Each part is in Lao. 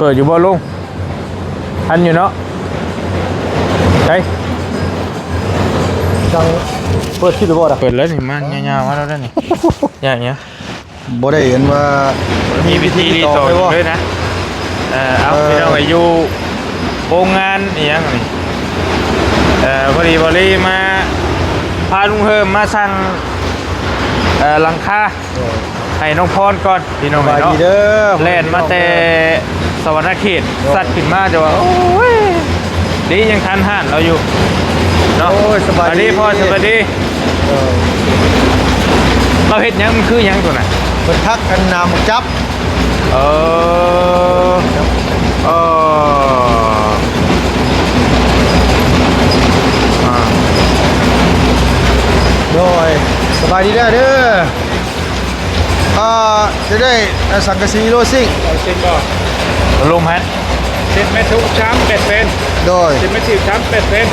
ເປີດຢູ່ບໍ່ລຸງ? ທັນຢູ່ເນາະ. ໄດ້ ຈັ່ງເປີດຄລິບໄດ້ບໍ່ລະ? ເປີດແລ້ວນີ້ ມາຍາວໆມາແລ້ວເດ້ນີ້. ຍາກຫຍັງ? ບໍ່ໄດ້ເຫັນວ່າມີວິທີຕິດຕໍ່ໄປບໍ່? ເອີ ເອົາ ເອີ ພີ່ນ້ອງເອີຍ ຢູ່ໂຮງງານອີ່ຫຍັງນີ້ ເອີ ພໍດີ ພໍດີມາ ພາລຸງເຮີມມາສັ່ງ ເອີ ຫຼັງຄາ ໃຫ້ນ້ອງພອນກ່ອນ ພີ່ນ້ອງເອີຍເນາະ. ສະບາຍດີເດີ ແລ່ນມາແຕ່ສະຫວັນນະເຂດ ໂດຍ ສັດຂຶ້ນມາ ແຕ່ວ່າ ໂອ້ຍ ດີຍັງທັນຮ້ານລາວຢູ່ເນາະ. ໂອ້ຍ ສະບາຍດີ ສະບາຍດີພໍ່ ສະບາຍດີ. ເອີ ລາວເຮັດຫຍັງ? ມັນຄືຫຍັງຕົວນັ້ນ? ເພິ່ນທັກອັນໜາມຈັບ. ເອີ ເອີ ອ່າ ໂດຍ ສະບາຍດີເດີ ເດີ. ອ່າ ຈະໄດ້ ອ່າ ສັງກະສີໂລຊິງ ເອົາເຊັນບໍ່? ລົມຫັ້ນ ເຊັນແມັດຫົກສາມ ແປດແຜ່ນ. ໂດຍ ເຊັນແມັດສີ່ສາມ ແປດແຜ່ນ.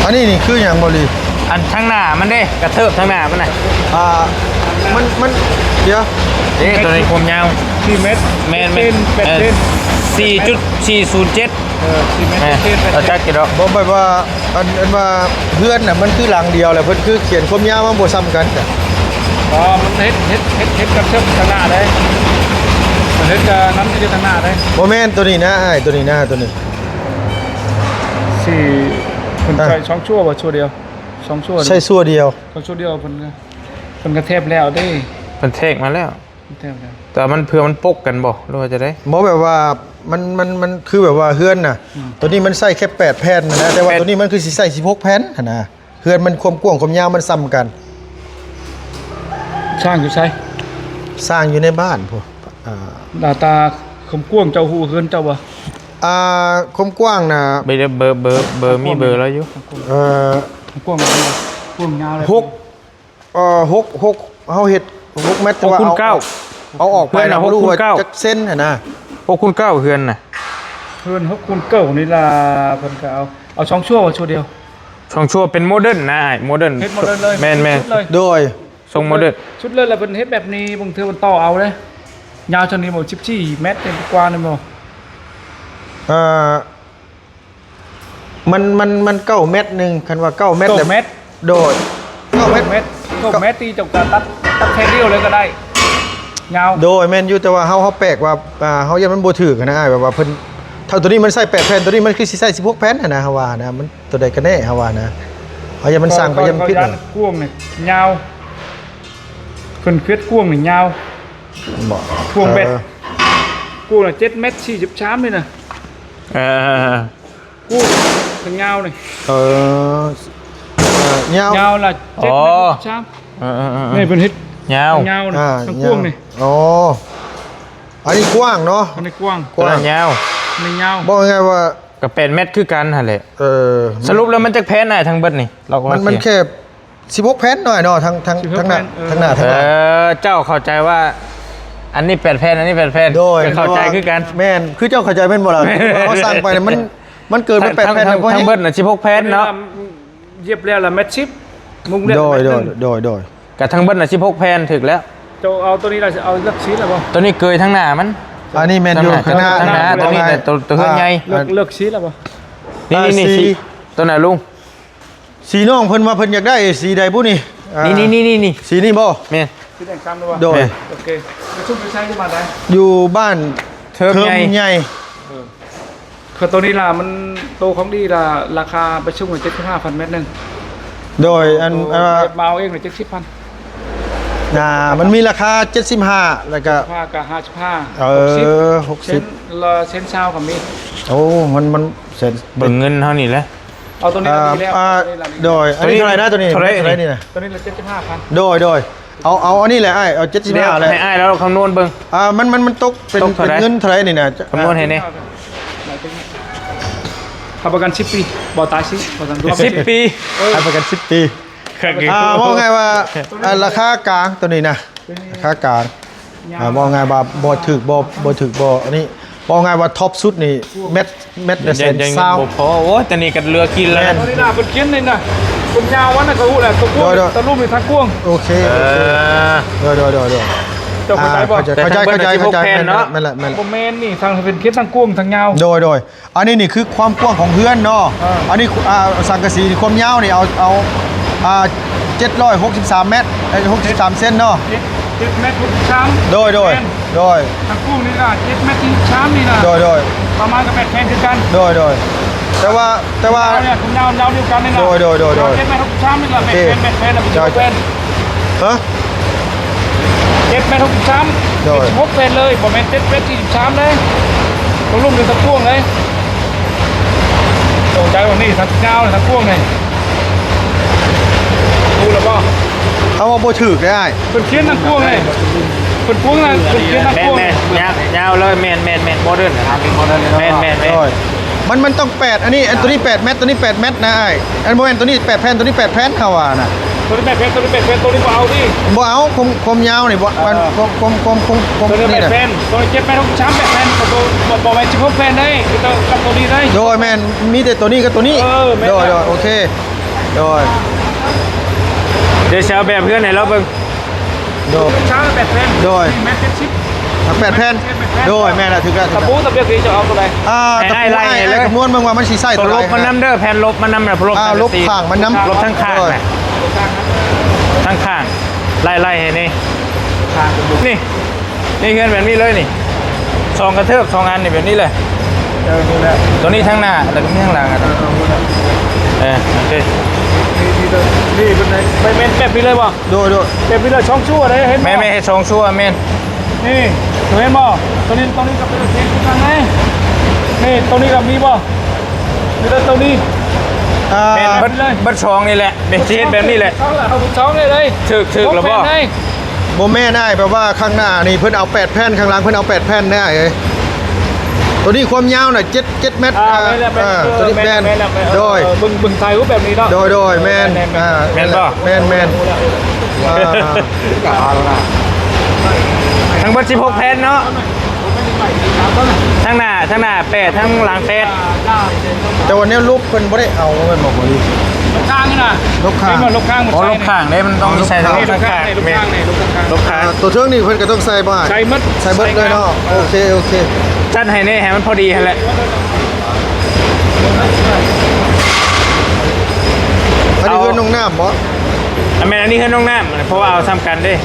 ອັນນີ້ນີ້ຄືຫຍັງບໍລີ? ອັນທາງໜ້າມັນເດ້ ກະເທີບທາງໜ້າມັນນະ. ອ່າ ມັນ ມັນ ດຽວ ເດ້ ໂຕນີ້ຄວາມຍາວ ສີ່ແມັດ ແມ່ນໆ ເຊັນ ແປດແຜ່ນ ສີ່ຈຸດສີ່ສູນເຈັດ. ເອີ ສີ່ແມັດ ແມ່ນ ເຈັດແມັດ ເອົາຈັກຢູ່ດອກ. ບໍ່ ແບບວ່າ ອັນ ອັນວ່າເຮືອນນະ ມັນຄືຫຼັງດຽວແຫຼະ ເພິ່ນຄືຂຽນຄວາມຍາວມາບໍ່ສ່ຳກັນ. ອໍ ມັນເຮັດ ເຮັດ ເຮັດ ເຮັດກັບເທິບທາງໜ້າໄດ້ ມັນເຮັດກັບນຳທີ່ທາງໜ້າໄດ້. ບໍ່ແມ່ນ ໂຕນີ້ນະອ້າຍ ໂຕນີ້ນະ ໂຕນີ້ ສີ່ ເພິ່ນໃຊ້ ອ່ະ ສອງຊົ່ວບໍ່? ຊົ່ວດຽວ ສອງຊົ່ວ ໃຊ້ຊົ່ວດຽວ ສອງຊົ່ວດຽວ ເພິ່ນ ເພິ່ນກະແທບແລ້ວເດ້ ເພິ່ນແທກມາແລ້ວ. ແຕ່ມັນ ເພື່ອມັນປົກກັນບໍ່ ຫຼືວ່າຈັ່ງໃດ? ບໍ່ ແບບວ່າ ມັນ ມັນ ມັນຄືແບບວ່າເຮືອນນະ ອືມ ໂຕນີ້ມັນໃຊ້ແຄ່ແປດແຜ່ນນະ ແຕ່ວ່າ ແປດ ໂຕນີ້ມັນຄືຊິໃຊ້ສິບຫົກແຜ່ນຫັ້ນນະ. ເຮືອນມັນຄວາມກວ້າງຄວາມຍາວມັນສ່ຳກັນ. ສ້າງຢູ່ໃສ? ສ້າງຢູ່ໃນບ້ານພຸ້ນ. ອ່າ ໜ້າຕາຄວາມກວ້າງ ເຈົ້າຮູ້ເຮືອນເຈົ້າບໍ່? ອ່າ ຄວາມກວ້າງນະ ເບີ ເບີ ເບີ ມີເບີລາວຢູ່. ຄວາມກວ້າງ ເອີ ຄວາມກວ້າງ ກວ້າງຍາວເລີຍ ຫົກ ເອີ ຫົກ ຫົກ ເຮົາເຮັດຫົກແມັດ ແຕ່ວ່າເອົາ ຫົກຄູນເກົ້າ ເອົາອອກໄປນະ ເຮືອນນະ ບໍ່ຮູ້ວ່າ ຫົກຄູນເກົ້າ ຈັກເຊັນຫັ້ນນະ. ຫົກຄູນເກົ້າ ເຮືອນນະ ເຮືອນຫົກຄູນເກົ້ານີ້ລະ ເພິ່ນກະເອົາ ເອົາສອງຊົ່ວບໍ່? ຊົ່ວດຽວ ສອງຊົ່ວ ເປັນໂມເດີນນະອ້າຍ ໂມເດີນ ເຮັດໂມເດີນເລີຍ. ແມ່ນໆ ຊຸດເລີຍ ໂດຍ ຊົງໂມເດີນ ຊຸດເລີຍ. ລະເພິ່ນເຮັດແບບນີ້ ບາງເທື່ອເພິ່ນຕໍ່ເອົາເດ້ ຍາວສ່ຳນີ້ບໍ່? ສິບສີ່ແມັດກວ່ານີ້ບໍ່? ເອີ ມັນ ມັນ ມັນເກົ້າແມັດໜຶ່ງ ຄັນວ່າເກົ້າແມັດ ເກົ້າແມັດ ໂດຍ ເກົ້າແມັດ ເກົ້າແມັດ ເກົ້າແມັດ ຕີເຈົ້າກະຕັດ ຕັດແຜ່ນດຽວເລີຍກະໄດ້ ຍາວ. ໂດຍ ແມ່ນຢູ່ ແຕ່ວ່າເຮົາ ເຮົາແປກວ່າ ອ່າ ເຮົາຢ້ານມັນບໍ່ຖືກຫັ້ນນະອ້າຍ ແບບວ່າເພິ່ນ ເທົ່າໂຕນີ້ມັນໃສ່ແປດແຜ່ນ ໂຕນີ້ມັນຄືຊິໃສ່ສິບຫົກແຜ່ນຫັ້ນນະ ເຮົາວ່ານະ ມັນໂຕໃດກັນແນ່ ເຮົາວ່ານະ ເຮົາຢ້ານມັນສ້າງໄປ ຢ້ານມັນຜິດນະ. ກວ້າງນີ້ຍາວ ເພິ່ນເຮັດກວ້າງນີ້ຍາວ ບໍ່ ກວ້າງແບບ ເອີ ກວ້າງລະເຈັດແມັດສີ່ສິບສາມນີ້ນະ ເອີ ກູ້ ທາງຍາວນີ້ ເອີ ເອີ ຍາວ ຍາວລະເຈັດແມັດສາມ ເອີ ເອີ ເອີ ນີ້ເພິ່ນເຮັດຍາວ ທາງຍາວນີ້ ອ່າ ທາງກວ້າງນີ້ ຍາວ ອໍ ອັນນີ້ກວ້າງເນາະ ອັນນີ້ກວ້າງ ກວ້າງ ຍາວ ອັນນີ້ຍາວ ບອກງ່າຍໆວ່າ ກະແປດແມັດຄືກັນຫັ້ນແຫຼະ ເອີ ສະຫຼຸບແລ້ວມັນຈັກແຜ່ນອ້າຍ ທັງເບິດນີ້ ມັນ ມັນແຄ່ ສິບຫົກແຜ່ນໜ້ອຍເນາະ ທັງ ທັງ ທັງໜ້າ ເອີ ທາງໜ້າ ເອີ ເຈົ້າເຂົ້າໃຈວ່າ ອັນນີ້ແປດແຜ່ນ ອັນນີ້ແປດແຜ່ນ ໂດຍ ເຂົ້າໃຈຄືກັນ ແມ່ນ ຄືເຈົ້າເຂົ້າໃຈແມ່ນບໍ່ລະ? ເຮົາສັ່ງໄປມັນ ມັນເກີນໄປແປດແຜ່ນ ທັງເບິດນະ ສິບຫົກແຜ່ນເນາະ ຢຽບແລ້ວລະແມັດສິບ ມຸງແລ້ວ ໂດຍ ໂດຍ ໂດຍ ກະທັງເບິດນະ ສິບຫົກແຜ່ນ ຖືກແລ້ວ. ເຈົ້າເອົາໂຕນີ້ລະ ເອົາເລືອກສີລະບໍ່? ໂຕນີ້ເກີຍທາງໜ້າມັນ ອັນນີ້ແມ່ນຢູ່ ທາງໜ້າ ໂຕນີ້ແຫຼະ ໂຕ ໂຕເຮືອນໃຫຍ່ ເລືອກ ເລືອກສີລະບໍ່? ນີ້ ນີ້ ນີ້ ໂຕນັ້ນລຸງ ສີນ້ອງເພິ່ນວ່າເພິ່ນຢາກໄດ້ສີໃດບຸນີ້? ອ່າ ນີ້ໆໆໆ ສີນີ້ບໍ່? ແມ່ນ ສີແດງຄຳຫຼືວ່າ? ໂດຍ ໂອເຄ ໄປຊຸມຢູ່ໃສ ຢູ່ບ້ານໃດ? ຢູ່ບ້ານເທີມໃຫຍ່ ເທີມໃຫຍ່ ເອີ ຄືໂຕນີ້ລະ ມັນໂຕຂອງດີລະ ລາຄາໄປຊຸມເຈັດສິບຫ້າພັນແມັດໜຶ່ງ ໂດຍ ອັນ ໂຕ ເອີ ມາເອົາເອງເຈັດສິບພັນ ອ່າ ມັນມີລາຄາເຈັດສິບຫ້າ ແລ້ວກະ ເຈັດສິບຫ້າ ກະຫ້າສິບຫ້າ ເອີ ຫົກສິບ ຫົກສິບ ເຊັນລະ ເຊັນຊາວກະມີ ໂອ້ ມັນ ມັນ ເບິ່ງເງິນເຮົານີ້ແຫຼະ ເອົາໂຕນີ້ລະດີແລ້ວ ອ່າ ໂຕນີ້ລະດີ ໂດຍ ອັນນີ້ເທົ່າໃດນະ ໂຕນີ້ເທົ່າໃດນີ້ນະ? ໂຕນີ້ລະເຈັດສິບຫ້າພັນ ໂດຍ ໂດຍ ເອົາ ເອົາອັນນີ້ແຫຼະອ້າຍ ເອົາເຈັດສິບຫ້າແຫຼະ ໃຫ້ອ້າຍລາວຄຳນວນເບິ່ງ ອ່າ ມັນ ມັນ ມັນຕົກເປັນ ຕົກເທົ່າໃດ ເປັນເງິນເທົ່າໃດນີ້ນະ ຄຳນວນໃຫ້ແດ່ ຮັບປະກັນສິບປີ ບໍ່ຕາຍຊິ ວ່າຊັ້ນ ສິບປີ ເອີ ຮັບປະກັນສິບປີ ອ່າ ເວົ້າງ່າຍວ່າ ອ່າ ລາຄາກາງໂຕນີ້ນະ ລາຄາກາງ ອ່າ ເວົ້າງ່າຍວ່າບໍ່ຖືກບໍ່ ບໍ່ຖືກບໍ່ ອັນນີ້ເວົ້າງ່າຍວ່າທັອບສຸດນີ້ແມັດ ແມັດລະແສນຊາວ ບໍ່ພໍ ໂອ້ຍ ຕອນນີ້ກະເຫຼືອກິນແລ້ວນະ ໂຕນີ້ນະ ເພິ່ນຂຽນນີ້ນະ ເພິ່ນຍາວອັນນັ້ນກະຮູ້ແຫຼະ ໂຕກວ້າງ ໂດຍ ໂດຍ ຕະລຸ່ມນີ້ທາງກວ້າງ ໂອເຄ ເອີ ໂອເຄ ໂດຍ ໂດຍ ໂດຍ ໂດຍ ເຈົ້າເຂົ້າໃຈບໍ່? ອ່າ ເຂົ້າໃຈ ເຂົ້າໃຈ ເຂົ້າໃຈ ແມ່ນແລ້ວ ແມ່ນແລ້ວ ແມ່ນແລ້ວ ບໍ່ແມ່ນນີ້ ສ້າງເປັນເຂດທາງກວ້າງທາງຍາວ ໂດຍ ໂດຍ ອັນນີ້ນີ້ຄືຄວາມກວ້າງຂອງເຮືອນເນາະ ເອີ ອັນນີ້ ອ່າ ສັງກະສີນີ້ຄວາມຍາວນີ້ເອົາ ເອົາ ອ່າ ເຈັດຮ້ອຍຫົກສິບສາມແມັດ ເອີ ຫົກສິບສາມເຊັນເນາະ ເຈັດ ເຈັດແມັດຫົກສິບສາມ ໂດຍ ໂດຍ ແມ່ນ ໂດຍ ທາງກວ້າງນີ້ກໍເຈັດແມັດສີ່ສິບສາມນີ້ນະ ໂດຍ ໂດຍ ປະມານກໍແປດແຜ່ນຄືກັນ ໂດຍ ໂດຍ ແຕ່ວ່າ ແຕ່ວ່າຍາວນີ້ຍາວ ຍາວດຽວກັນນີ້ນະ ໂດຍ ໂດຍ ໂດຍ ໂດຍ ເຈັດແມັດຫົກສິບສາມນີ້ລະ ແປດແຜ່ນ ແປດແຜ່ນລະ ເຈົ້າ ເຈັດແຜ່ນ ຮະ ເຈັດແມັດຫົກສິບສາມ ໂດຍ ເຈັດສິບຫົກແຜ່ນເລີຍ ບໍ່ແມ່ນເຈັດແມັດສີ່ສິບສາມເດ້ ຕົກລົງຢູ່ທາງກວ້າງເດ້ ຕົກໃຈວ່ານີ້ທາງຍາວທາງກວ້າງນີ້ ຮູ້ລະບໍ່? ເຮົາວ່າບໍ່ຖືກເດ້ອ້າຍ ເພິ່ນຂຽນທາງກວ້າງເດ້ ເພິ່ນກວ້າງນະ ເພິ່ນຂຽນທາງກວ້າງ ແມ່ນໆ ຍາວ ຍາວເລີຍ ແມ່ນໆໆ ໂມເດີນ ໂມເດີນ ແມ່ນໆໆ ໂດຍ ມັນ ມັນຕ້ອງແປດ ອັນນີ້ ອັນ ໂຕນີ້ແປດແມັດ ໂຕນີ້ແປດແມັດນະອ້າຍ ອັນ ບໍ່ແມ່ນ ໂຕນີ້ແປດແຜ່ນ ໂຕນີ້ແປດແຜ່ນ ເຮົາວ່ານະ ໂຕນີ້ແປດແຜ່ນ ໂຕນີ້ແປດແຜ່ນ ໂຕນີ້ບໍ່ເອົາຕິ ບໍ່ເອົາ ຄວາມ ຄວາມຍາວນີ້ ບໍ່ ມັນ ເອີ ຄວາມ ຄວາມ ຄວາມ ຄວາມ ໂຕນີ້ແປດແຜ່ນ ໂຕນີ້ເຈັດແມັດຫົກສິບສາມ ແປດແຜ່ນ ກໍບໍ່ ບໍ່ແມ່ນສິບຫົກແຜ່ນໄດ໋ ກໍໂຕ ກັບໂຕນີ້ໄດ໋ ໂດຍ ແມ່ນ ມີແຕ່ໂຕນີ້ກັບໂຕນີ້ ເອີ ແມ່ນ ໂດຍ ໂດຍ ໂອເຄ ໂດຍ ດຽວຊິເອົາແບບເຮືອນໃຫ້ລາວເບິ່ງ ໂດຍ ເຈັດສິບສາມ ແປດແຜ່ນ ໂດຍ ແມັດເຈັດສິບ ອ່າ ແປດແຜ່ນ ແປດແຜ່ນ ໂດຍ ແມ່ນລະ ຖືກລະ ຕະປູ ຕະເບກນີ້ຈະເອົາໂຕໃດ? ອ່າ ຕະປູ ອ້າຍ ອ້າຍ ອ້າຍ ຄຳນວນເບິ່ງວ່າມັນຊິໃຊ້ໂຕໃດ ລົບມັນນຳເດີ ແຜ່ນລົບມັນນຳນະ ລົບ ອ່າ ລົບຂ້າງມັນນຳ ລົບທາງຂ້າງ ໂດຍ ນະ ທາງຂ້າງ ໄລ່ໆ ໃຫ້ແນ່ ນີ້ ນີ້ເຮືອນແບບນີ້ເລີຍນີ້ ສອງກະເທີບ ສອງອັນນີ້ແບບນີ້ເລີຍ ເອີ ນີ້ແຫຼະ ໂຕນີ້ທາງໜ້າ ແລ້ວກໍມີທາງຫຼັງ ເອີ ເອີ ໂອເຄ ນີ້ ນີ້ເປັນໄງ ໄປແມ່ນແບບນີ້ເລີຍບໍ່? ໂດຍ ໂດຍ ແບບນີ້ເລີຍ ສອງຊົ່ວເດ້ ເຫັນບໍ່? ແມ່ນໆ ເຮັດສອງຊົ່ວ ແມ່ນ ນີ້ ເຫັນບໍ່? ໂຕນີ້ ໂຕນີ້ກໍເປັນໂອເຄຄືກັນເດ້ ນີ້ ໂຕນີ້ກໍມີບໍ່? ມີແຕ່ໂຕນີ້ ອ່າ ແມ່ນເບິດ ເບິດສອງນີ້ແຫຼະ ແມ່ນຊິເຮັດແບບນີ້ແຫຼະ ເອົາສອງເລີຍ ຖືກ ຖືກແລ້ວບໍ່? ບໍ່ແມ່ນອ້າຍ ແບບວ່າຂ້າງໜ້ານີ້ເພິ່ນເອົາແປດແຜ່ນ ຂ້າງຫຼັງເພິ່ນເອົາແປດແຜ່ນເດ້ອ້າຍເອີຍ ໂຕນີ້ຄວາມຍາວນະ ເຈັດ ເຈັດແມັດ ອ່າ ອ່າ ແມ່ນແລ້ວ ແມ່ນແລ້ວ ໂຕນີ້ແມ່ນ ແມ່ນແລ້ວ ໂດຍ ເອີ ເບິ່ງ ເບິ່ງຖ່າຍຮູບແບບນີ້ເນາະ ໂດຍ ໂດຍ ແມ່ນ ແມ່ນ ອ່າ ແມ່ນບໍ່? ແມ່ນ ແມ່ນ ອ່າ ທັງເບິດສິບຫົກແຜ່ນເນາະ ທັງໜ້າ ທັງໜ້າແປດ ທັງຫຼັງແປດ ແຕ່ວ່າແນວລົບເພິ່ນບໍ່ໄດ້ເອົາແມ່ນບໍ່? ລົບຂ້າງນີ້ນະ ລົບຂ້າງ ເຫັນບໍ່? ລົບຂ້າງ ອໍ ລົບຂ້າງເດ້ ມັນຕ້ອງມີໃສ່ ອໍ ລົບຂ້າງ ລົບຂ້າງ ແມ່ນ ລົບຂ້າງ ລົບຂ້າງ ອ່າ ຕົວເທິງນີ້ເພິ່ນກໍຕ້ອງໃສ່ບໍ່? ໃສ່ໝົດ ໃສ່ໝົດເລີຍເນາະ ໂອເຄ ໂອເຄ ຈັດໃຫ້ແນ່ ໃຫ້ມັນພໍດີຫັ້ນແຫຼະ ອັນນີ້ເຮືອນນ້ອງນ້ຳບໍ່? ອ່າ ແມ່ນ ອັນນີ້ເຮືອນນ້ອງນ້ຳ ເພາະວ່າເອົາສ່ຳກັນເດ້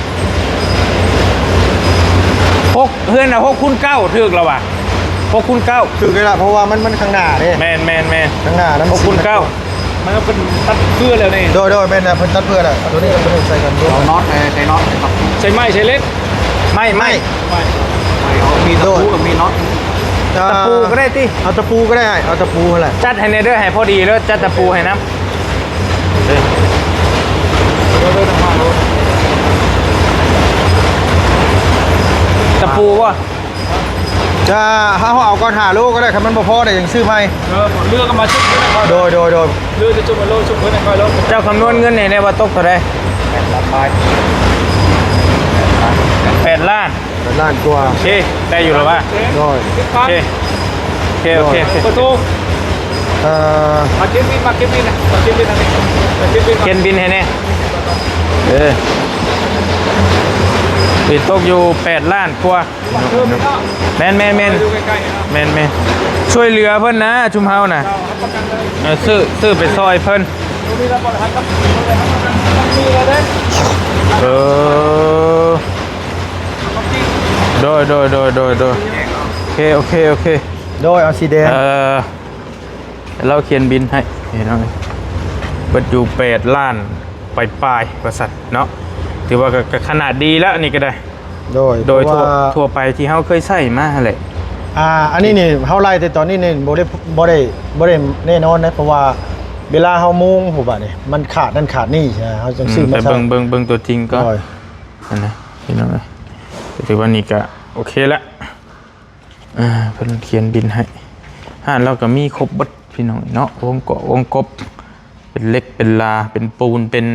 ຫົກ ເຮືອນນະ ຫົກຄູນເກົ້າ ຖືກແລ້ວຫວາ? ຫົກຄູນເກົ້າ ຖືກແລ້ວລະ ເພາະວ່າມັນ ມັນຂ້າງໜ້າເດ້ ແມ່ນໆໆ ຂ້າງໜ້ານະ ຫົກຄູນເກົ້າ ມັນກໍເພິ່ນຕັດເພື່ອແລ້ວນີ້ ໂດຍໆ ແມ່ນແລ້ວ ເພິ່ນຕັດເພື່ອແລ້ວ ໂຕນີ້ກໍເພິ່ນໃສ່ກັນ ເອົານັອດໃສ່ ໃສ່ນັອດໃສ່ຕະປູ ໃສ່ໄມ້ໃສ່ເຫຼັກ ໄມ້ ໄມ້ ໄມ້ ເອົາມີຕະປູ ໂດຍ ກັບມີນັອດ ອ່າ ຕະປູກໍໄດ້ຕິ ເອົາຕະປູກໍໄດ້ ເອົາຕະປູຫັ້ນແຫຼະ ຈັດໃຫ້ແນ່ເດີ ໃຫ້ພໍດີເດີ ຈັດຕະປູໃຫ້ນຳ ຕະປູບໍ່? ຈະ ເຮົາເອົາກ່ອນຫ້າໂລກໍໄດ້ ຄັນມັນບໍ່ພໍໄດ້ຈັ່ງຊື້ໃໝ່ ເອີ ເຫຼືອກໍມາຊຸກເພິ່ນໃຫ້ຂ້ອຍ ໂດຍ ໂດຍ ໂດຍ ເຫຼືອຈະຊຸກໂລ ຊຸກເພິ່ນໃຫ້ຂ້ອຍໂລ ເຈົ້າຄຳນວນເງິນໃຫ້ແນ່ວ່າຕົກເທົ່າໃດ? ແປດລ້ານປາຍ ແປດລ້ານ ແປດລ້ານກວ່າ ໂອເຄ ໄດ້ຢູ່ແລ້ວຫວາ? ໂດຍ ໂອເຄ ໂອເຄ ໂອເຄ ໂອເຄ ເປີດໂທ ເອີ ມາຂຽນບິນ ມາຂຽນບິນນະ ມາຂຽນບິນອັນນີ້ ມາຂຽນບິນ ຂຽນບິນໃຫ້ແນ່ ເອີ ຊິຕົກຢູ່ແປດລ້ານກວ່າ ແມ່ນໆໆ ແມ່ນໆ ຊ່ວຍເຫຼືອເພິ່ນນະ ຊຸມເຮົານະ ເອີ ຊື້ ຊື້ໄປຊ່ອຍເພິ່ນ ເອີ ໂດຍ ໂດຍ ໂອເຄ ໂອເຄ ໂອເຄ ໂດຍ ເອົາສີແດງ ເອີ ລາວຂຽນບິນໃຫ້ພີ່ນ້ອງ ເບິດຢູ່ແປດລ້ານປາຍໆ ວ່າຊັ້ນເນາະ ຖືວ່າກໍ ກໍຂະໜາດດີແລ້ວ ອັນນີ້ກໍໄດ້ ໂດຍ ໂດຍ ເພາະວ່າ ທົ່ວ ທົ່ວໄປທີ່ເຮົາເຄີຍໃຊ້ມາຫັ້ນແຫຼະ ອ່າ ອັນນີ້ນີ້ ເຮົາໄລ່ແຕ່ຕອນນີ້ນີ້ ບໍ່ໄດ້ ບໍ່ໄດ້ ບໍ່ໄດ້ແນ່ນອນນະ ເພາະວ່າເວລາເຮົາມຸງ ຜູ້ບາດນີ້ ມັນຂາດນັ້ນຂາດນີ້ ເຮົາຈັ່ງຊື້ມາໃຊ້ ອືມ ໄປເບິ່ງ ເບິ່ງ ເບິ່ງຕົວຈິງກ່ອນ ໂດຍ ຫັ້ນນະ ພີ່ນ້ອງເອີຍ ກໍຖືວ່ານີ້ກໍໂອເຄລະ ອ່າ ເພິ່ນຂຽນບິນໃຫ້ ຮ້ານລາວກໍມີຄົບເບິດພີ່ນ້ອງເນາະ ວົງເກາະວົງກົບ ເປັນເຫຼັກເປັນລາ ເປັນປູນ ເປັນ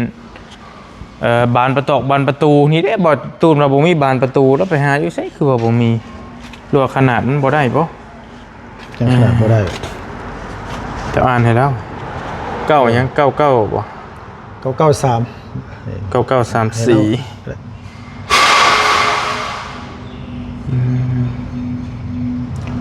ເອີ ບານປະຕອກບານປະຕູ ນີ້ເດ້ ບໍ່ຕູນວ່າບໍ່ມີບານປະຕູ ລາວໄປຫາຢູ່ໃສຄືວ່າບໍ່ມີ ຫຼືວ່າຂະໜາດມັນບໍ່ໄດ້ບໍ່? ຍັງຂະໜາດບໍ່ໄດ້ ເຈົ້າອ່ານໃຫ້ລາວ ເກົ້າຫຍັງ ເກົ້າເກົ້າບໍ່? ເກົ້າເກົ້າສາມ ເກົ້າເກົ້າສາມສີ່ ໃຫ້ລາວ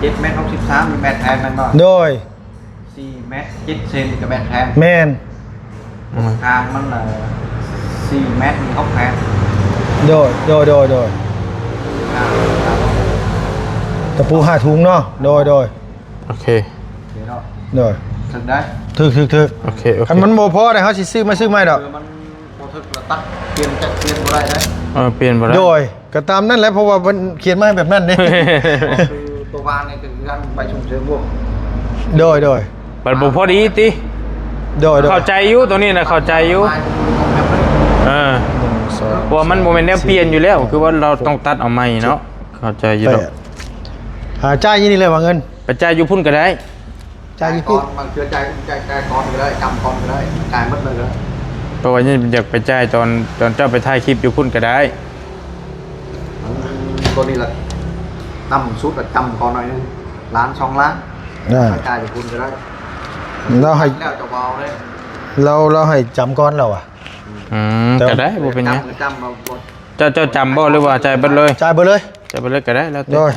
ເຈັດແມັດຫົກສິບສາມ ມີແມັດແທນແມ່ນບໍ່? ໂດຍ ສີ່ແມັດເຈັດເຊັນກໍແມັດແທນ ແມ່ນ ອືມ ທາງມັນລະສີ່ແມັດມີຫົກແຜ່ນ ໂດຍ ໂດຍ ໂດຍ ໂດຍ ຕະປູຫ້າທຸງເນາະ ໂດຍ ໂດຍ ໂອເຄ ໂອເຄເນາະ ໂດຍ ຖືກໄດ໋ ຖືກ ຖືກ ຖືກ ໂອເຄ ໂອເຄ ຄັນມັນບໍ່ພໍໄດ໋ ເຮົາຊິຊື້ມາຊື້ໃໝ່ດອກ ເອີ ມັນບໍ່ຖືກລະຕັດ ປ່ຽນຈັກປ່ຽນບໍ່ໄດ້ເດ້ ເອີ ປ່ຽນບໍ່ໄດ້ ໂດຍ ກໍຕາມນັ້ນແຫຼະ ເພາະວ່າເພິ່ນຂຽນມາໃຫ້ແບບນັ້ນເດ້ ຄືຕົວວາງນີ້ຄືກັນ ໄປຊຸມເຊີງພວກ ໂດຍ ໂດຍ ມັນບໍ່ພໍດີຕິ ໂດຍ ໂດຍ ເຂົ້າໃຈຢູ່ ໂຕນີ້ນະເຂົ້າໃຈຢູ່ ເອີ ເພາະວ່າມັນບໍ່ແມ່ນແນວປ່ຽນຢູ່ແລ້ວ ຄືວ່າເຮົາຕ້ອງຕັດເອົາໃໝ່ເນາະ ເຂົ້າໃຈຢູ່ດອກ ອ່າ ຈ່າຍຢູ່ນີ້ເລີຍວ່າເງິນ ໄປຈ່າຍຢູ່ພຸ້ນກໍໄດ້ ຈ່າຍຢູ່ພຸ້ນ ມັນຄືຈ່າຍ ຈ່າຍ ຈ່າຍກ່ອນກໍໄດ້ ຈຳກ່ອນກໍໄດ້ ຈ່າຍໝົດເລີຍກໍໄດ້ ເພາະວ່າຍັງຢາກໄປຈ່າຍຕອນ ຕອນເຈົ້າໄປຖ່າຍຄລິບຢູ່ພຸ້ນກໍໄດ້ ອືມ ຕົວນີ້ລະ ຕ່ຳສຸດລະຈຳກ່ອນໜ້ອຍໜຶ່ງ ລ້ານສອງລ້ານ ອ່າ ຈ່າຍຢູ່ພຸ້ນກໍໄດ້ ລາວໃຫ້ ແລ້ວຈະເວົ້າເດ້ ລາວ ລາວໃຫ້ຈຳກ່ອນລາວວ່າ ອືມ ແຕ່ວ່າ ກໍໄດ້ ບໍ່ເປັນຫຍັງ ຈຳ ຈຳ ເຈົ້າ ເຈົ້າຈຳບໍ່ ຫຼືວ່າຈ່າຍເບິດເລີຍ? ຈ່າຍເບິດເລີຍ ຈ່າຍເບິດເລີຍກໍໄດ້ ແລ້ວແຕ່ ໂດຍ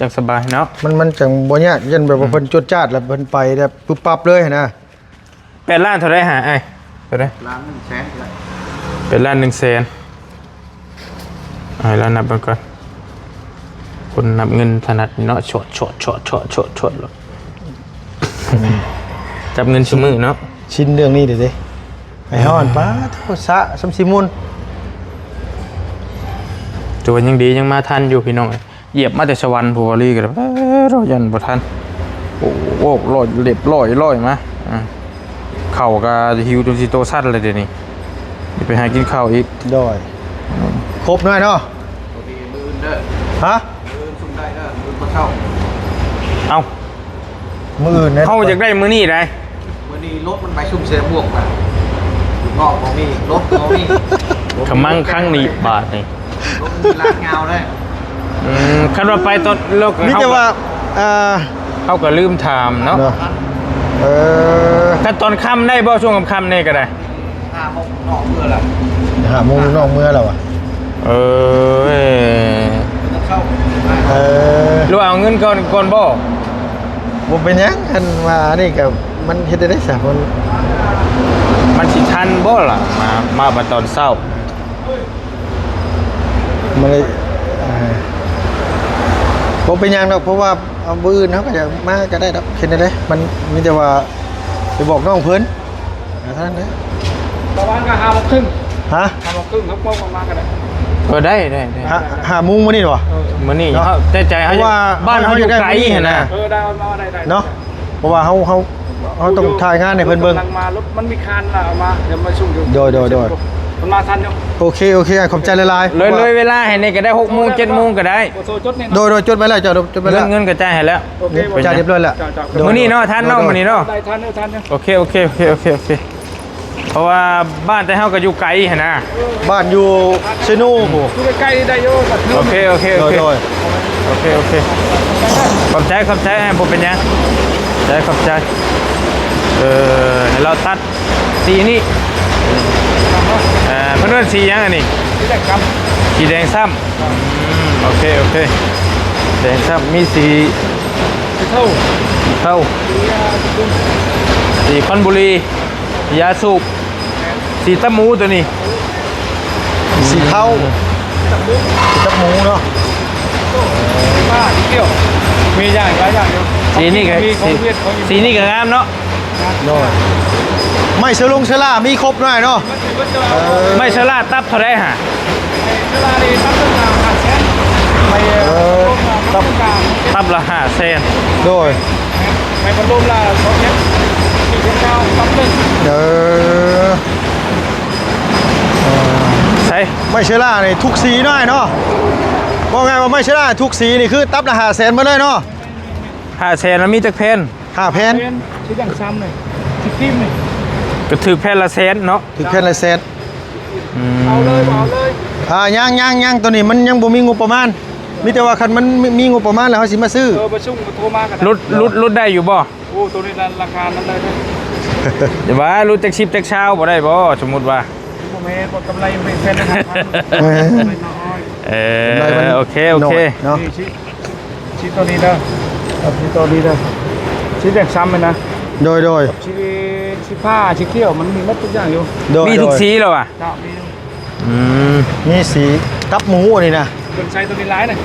ຈັ່ງສະບາຍເນາະ ມັນ ມັນຈັ່ງບໍ່ຍາກ ຢ້ານແບບວ່າ ອືມ ເພິ່ນຈວດຈາດແລ້ວເພິ່ນໄປແບບປຶບປັບເລີຍຫັ້ນນະ ແປດລ້ານເທົ່າໃດຫາອ້າຍ? ເທົ່າໃດ? ລ້ານໜຶ່ງແສນ ແປດລ້ານໜຶ່ງແສນ ໃຫ້ລາວນັບເບິ່ງກ່ອນ ຄົນນັບເງິນຖະໜັດນີ້ເນາະ ຊວດໆໆໆໆ ອືມ ຈັບເງິນຊຸມື້ເນາະ ຊິນເລື່ອງນີ້ເດ້ ໃຫ້ເຮົາຫັ້ນ ປາໂທ ສະສ່ຳຊິໝຸ່ນ ແຕ່ວ່າຍັງດີ ຍັງມາທັນຢູ່ພີ່ນ້ອງ ຢຽບມາແຕ່ສະຫວັນ ຜູ້ວາລີກໍໄດ້ ເອີ ຢ້ານບໍ່ທັນ ໂອ້ ໂອ້ ລອຍ ລອຍ ລອຍມາ ອ່າ ເຂົ້າກໍຫິວຈົນຊິໂຕສັ່ນແລ້ວດຽວນີ້ ໄປຫາກິນເຂົ້າອີກ ໂດຍ ອືມ ຄົບໜ້ອຍເນາະ ໂຕນີ້ມື້ອື່ນເດີ ຮະ? ມື້ອື່ນຊຸມໄດ້ເດີ ມື້ອື່ນຕອນເຊົ້າ ເອົ້າ ມື້ອື່ນເນາະ ເຮົາຢາກໄດ້ມື້ນີ້ໃດ໋ ມື້ນີ້ລົດມັນໄປຊຸມເຊບວກນະ ນອກບໍ່ມີ ລົດບໍ່ມີ ຂະມັງຄັ້ງນີ້ບາດນີ້ ລົດມີລາກຍາວເດ້ ອືມ ຄັນວ່າໄປຕອນເລີກ ມີແຕ່ວ່າ ເຮົາກໍ ອ່າ ເຮົາກໍລືມຖາມເນາະ ເນາະ ເອີ ຄັນຕອນຄ່ຳໄດ້ບໍ່? ຊ່ວງຄ່ຳໆນີ້ກໍໄດ້ ຫ້າໂມງນອກເມືອລະ ຫ້າໂມງນອກເມືອລະຫວາ ເອີ ເອີ ຫຼືວ່າເອົາເງິນກ່ອນ ກ່ອນບໍ່? ບໍ່ເປັນຫຍັງ ຄັນວ່າອັນນີ້ກໍມັນເຮັດໄດ້ໄດ໋ຊະ ມັນ ມັນຊິທັນບໍ່ລະ ມາ ມາບັດຕອນເຊົ້າ ມັນເລີຍ ເອີ ບໍ່ເປັນຫຍັງດອກ ເພາະວ່າ ເອົາ ມື້ອື່ນເຮົາກໍຈະມາກໍໄດ້ດອກ ເຮັດແນວໃດ ມັນມີແຕ່ວ່າໄປບອກນ້ອງເພິ່ນ ເທົ່ານັ້ນແຫຼະ ປະມານກໍຫ້າໂມງເຄິ່ງ ຮະ? ຫ້າໂມງເຄິ່ງ ຫົກໂມງປະມານກໍໄດ້ ເອີ ໄດ້ ໄດ້ ໄດ້ ຫ້າ ຫ້າໂມງມື້ນີ້ຫວາ? ເອີ ມື້ນີ້ເນາະ ເຮົາ ໃນໃຈເຮົາ ເພາະວ່າ ບ້ານເຮົາຢູ່ໄກຫັ້ນນະ ເອີ ໄດ້ ເອົາມາໄດ້ ໄດ້ ເນາະ ເພາະວ່າເຮົາ ເຮົາ ເຮົາຕ້ອງຖ່າຍງານໃຫ້ເພິ່ນເບິ່ງ ກຳລັງມາ ລົດມັນມີຄານລະ ເອົາມາ ດຽວມາສົ່ງຢູ່ ໂດຍ ໂດຍ ໂດຍ ເພິ່ນມາທັນຢູ່ ໂອເຄ ໂອເຄ ຂອບໃຈຫຼາຍໆ ເລີຍ ເລີຍເວລາໃຫ້ແດ່ກໍໄດ້ ຫົກໂມງ ເຈັດໂມງກໍໄດ້ ໂດຍ ໂດຍ ຈົດໄວ້ແລ້ວ ເຈົ້າ ຈົດໄວ້ແລ້ວ ເງິນ ເງິນກໍຈ່າຍໃຫ້ແລ້ວ ໂອເຄ ຈ່າຍຮຽບຮ້ອຍແລ້ວ ເງິນນີ້ເນາະ ທັນເນາະ ມື້ນີ້ເນາະ ໄດ້ ທັນເນາະ ທັນເນາະ ໂອເຄ ໂອເຄ ໂອເຄ ໂອເຄ ໂອເຄ ເພາະວ່າບ້ານແຕ່ເຮົາກໍຢູ່ໄກຫັ້ນນະ ບ້ານຢູ່ເຊໂນພຸ້ນ ຢູ່ໃກ້ໆໄດ້ຢູ່ ໂອເຄ ໂອເຄ ໂອເຄ ໂດຍ ໂດຍ ໂອເຄ ໂອເຄ ຂອບໃຈ ຂອບໃຈ ບໍ່ເປັນຫຍັງ ຂອບໃຈ ຂອບໃຈ. ເອີ ໃຫ້ລາວຕັດ ສີນີ້ ເອີ ເພິ່ນເອີ້ນສີຫຍັງອັນນີ້? ສີແດງຊ້ຳ ສີແດງຊ້ຳ. ອືມ ໂອເຄ ໂອເຄ ແດງຊ້ຳ ມີສີ ສີເທົາ ເທົາ ສີຄອນບຸຣີ ສີຢາສູບ ສີຕັບໝູຕົວນີ້ ສີເທົາ ອືມ ສີຕັບໝູເນາະ. ມີຢ່າງຫຼາຍຢ່າງຢູ່ ສີນີ້ກໍ ສີນີ້ກໍງາມເນາະ. ໂດຍ ໄມ້ເຊື້ອລົງເຊື້ອລາມີຄົບໜ້ອຍເນາະ. ເອີ ໄມ້ເຊື້ອລາຕັບເທົ່າໃດຫະ? ເຊື້ອລານີ້ຕັບລະຫ້າແສນ ໄມ້ ເອີ ຕັບ ຕັບລະຫ້າແສນ. ໂດຍ ໄມ້ພັດລົມລະສອງແສນ ສີ່ແສນເກົ້າ ຕັບໜຶ່ງ. ເອີ ເອີ ໃສ່ ໄມ້ເຊື້ອລານີ້ທຸກສີໜ້ອຍເນາະ. ເວົ້າງ່າຍວ່າໄມ້ເຊື້ອລາທຸກສີນີ້ຄືຕັບລະຫ້າແສນໝົດເລີຍເນາະ. ຫ້າແສນ ມັນມີຈັກແຜ່ນ? ຫ້າແຜ່ນ ແຜ່ນ ຊິດັງຊ້ຳເລີຍ ຊິຄຣີມເລີຍ ກໍຖືກແຜ່ນລະແສນເນາະ ຖືກແຜ່ນລະແສນ. ອືມ ເອົາເລີຍ ເອົາເລີຍ. ອ່າ ຍັງ ຍັງ ຍັງ ຕົວນີ້ມັນຍັງບໍ່ມີງົບປະມານ ມີແຕ່ວ່າຄັນມັນມີ ມີງົບປະມານແລ້ວເຮົາຊິມາຊື້. ເອີ ປະຊຸມກໍໂທມາກັນ ຫຼຸດ ຫຼຸດ ຫຼຸດໄດ້ຢູ່ບໍ່? ໂອ້ ຕົວນີ້ລາ ລາຄານັ້ນໄດ້ເດີ ຢ່າວ່າຫຼຸດຈັກສິບຈັກຊາວບໍ່ໄດ້ບໍ່? ສົມມຸດວ່າ ບໍ່ແມ່ນ ບໍ່ ກຳໄລເປັນແສນ ເອີ ກຳໄລນ້ອຍ. ເອີ ກຳໄລມັນ ໂອເຄ ໂອເຄ ນ້ອຍເນາະ. ສີ ສີຕົວນີ້ເດີ ສີຕົວນີ້ເດີ ສີແດງຊ້ຳແມ່ນນະ. ໂດຍ ໂດຍ ສີ ສີຟ້າ ສີຂຽວ ມັນມີໝົດທຸກຢ່າງຢູ່. ໂດຍ ມີທຸກ ໂດຍ ສີແລ້ວຫວາ? ເຈົ້າ ມີຢູ່. ອືມ ມີສີຕັບໝູອັນນີ້ນະ ເພິ່ນໃສ່ຕົວນີ້ຫຼາຍນະ.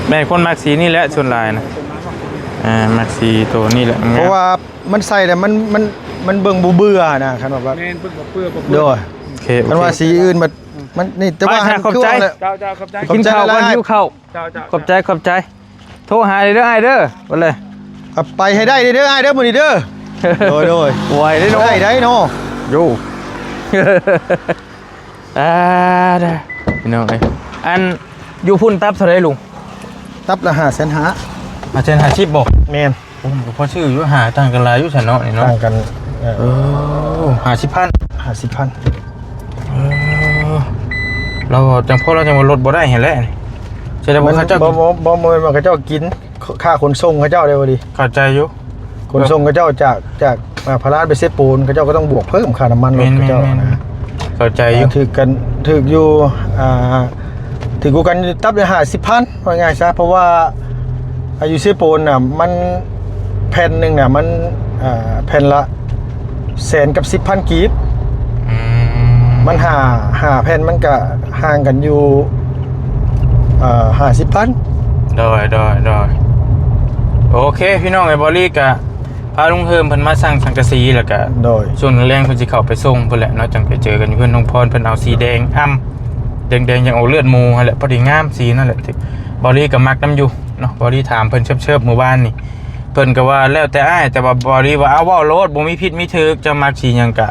ແມ່ນ ຄົນມັກສີນີ້ແຫຼະສ່ວນຫຼາຍນະ. ເອີ ມັກສີໂຕນີ້ແຫຼະ ເພາະວ່າມັນໃສ່ແລ້ວມັນ ມັນ ມັນເບິ່ງບໍ່ເບື່ອນະ ຄັນວ່າ ແມ່ນ ເບິ່ງບໍ່ເບື່ອ ບໍ່ເບື່ອ. ໂດຍ ໂອເຄ ໂອເຄ ຄັນວ່າສີອື່ນມັນ ມັນນີ້ ແຕ່ວ່າ ຂອບໃຈ ຂອບໃຈ ເຈົ້າ ເຈົ້າ ຂອບໃຈ ກິນເຂົ້າກ່ອນ ຫິວເຂົ້າ. ເຈົ້າ ເຈົ້າ ຂອບໃຈ ຂອບໃຈ. ໂທຫາເດີອ້າຍເດີ ໄປເລີຍ ໄປໃຫ້ໄດ້ເດີອ້າຍເດີ ມື້ນີ້ເດີ. ໂດຍ ໂດຍ ໄວເດ້ເນາະ ໄດ້ໄດ້ເນາະ ໂຢ ອ່າ ເດີ ພີ່ນ້ອງເອີຍ. ອັນ ຢູ່ພຸ້ນຕັບເທົ່າໃດລຸງ? ຕັບລະຫ້າແສນຫ້າ ຫ້າແສນຫ້າສິບບໍ່? ແມ່ນ. ໂອ້ ມັນກໍພໍຊື້ຢູ່ ຫາຕ່າງກັນຫຼາຍຢູ່ຊັ້ນເນາະ ນີ້ເນາະ ຕ່າງກັນ. ເອີ ເອີ ຫ້າສິບພັນ ຫ້າສິບພັນ. ເອີ ລາວຈັ່ງ ພໍລາວຈັ່ງວ່າລົດບໍ່ໄດ້ຫັ້ນແຫຼະ. ແສດງວ່າເຂົາເຈົ້າ ບໍ່ ບໍ່ ບໍ່ແມ່ນວ່າເຂົາເຈົ້າກິນ ຄ່າຂົນສົ່ງເຂົາເຈົ້າໄດ້ບໍ່ດີ? ເຂົ້າໃຈຢູ່ ຂົນສົ່ງເຂົາເຈົ້າຈາກ ຈາກ ອ່າ ພະລານໄປເຊໂປນ ເຂົາເຈົ້າກໍຕ້ອງບວກເພີ່ມຄ່ານ້ຳມັນລົດເຂົາເຈົ້ານະ. ເຂົ້າໃຈຢູ່ ອ່າ ຖືກກັນ ຖືກຢູ່ ອ່າ ຖືກກວ່າກັນຕັບລະຫ້າສິບພັນ ວ່າງ່າຍຊະ ເພາະວ່າ ອ່າ ຢູ່ເຊໂປນນະ ມັນ ແຜ່ນໜຶ່ງນະ ມັນ ອ່າ ແຜ່ນລະແສນກັບສິບພັນກີບ. ອືມ ມັນຫ້າ ຫ້າແຜ່ນ ມັນກະຫ່າງກັນຢູ່ ອ່າ ຫ້າສິບພັນ. ໂດຍ ໂດຍ ໂດຍ ໂອເຄ ພີ່ນ້ອງເອີຍ ບອລລີກະ ພາລຸງເຮີມເພິ່ນມາສັ່ງສັງກະສີ ແລ້ວກະ ໂດຍ ຊ່ວງແລງເພິ່ນຊິເຂົ້າໄປສົ່ງພຸ້ນແຫຼະເນາະ ຈັ່ງໄປເຈີກັນຢູ່ເຮືອນນ້ອງພອນ. ເພິ່ນເອົາສີແດງອ່ຳ ແດງໆ ຢ່າງອອກເລືອດໝູຫັ້ນແຫຼະ ພໍດີງາມສີນັ້ນແຫຼະ. ບອລລີກໍມັກນຳຢູ່ເນາະ ບອລລີຖາມເພິ່ນເຊີບໆ ມື້ວານນີ້ ເພິ່ນກໍວ່າແລ້ວແຕ່ອ້າຍ ແຕ່ວ່າບອລລີວ່າ ເອົາ ເວົ້າໂລດ ບໍ່ມີຜິດມີຖືກ ເຈົ້າມັກສີຫຍັງກະ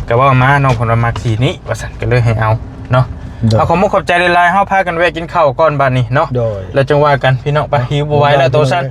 ກະເວົ້າມາເນາະ. ເພິ່ນວ່າມັກສີນີ້ວ່າຊັ້ນ ກໍເລີຍໃຫ້ເອົາເນາະ. ໂດຍ ເອົາ ຂອບມຸກຂອບໃຈຫຼາຍໆ ເຮົາພາກັນແວະກິນເຂົ້າກ່ອນບາດນີ້ເນາະ. ໂດຍ ແລ້ວຈັ່ງວ່າກັນ ພີ່ນ້ອງ ໄປ ຫິວບໍ່ໄຫວແລ້ວ ໂຕຊັ້ນ.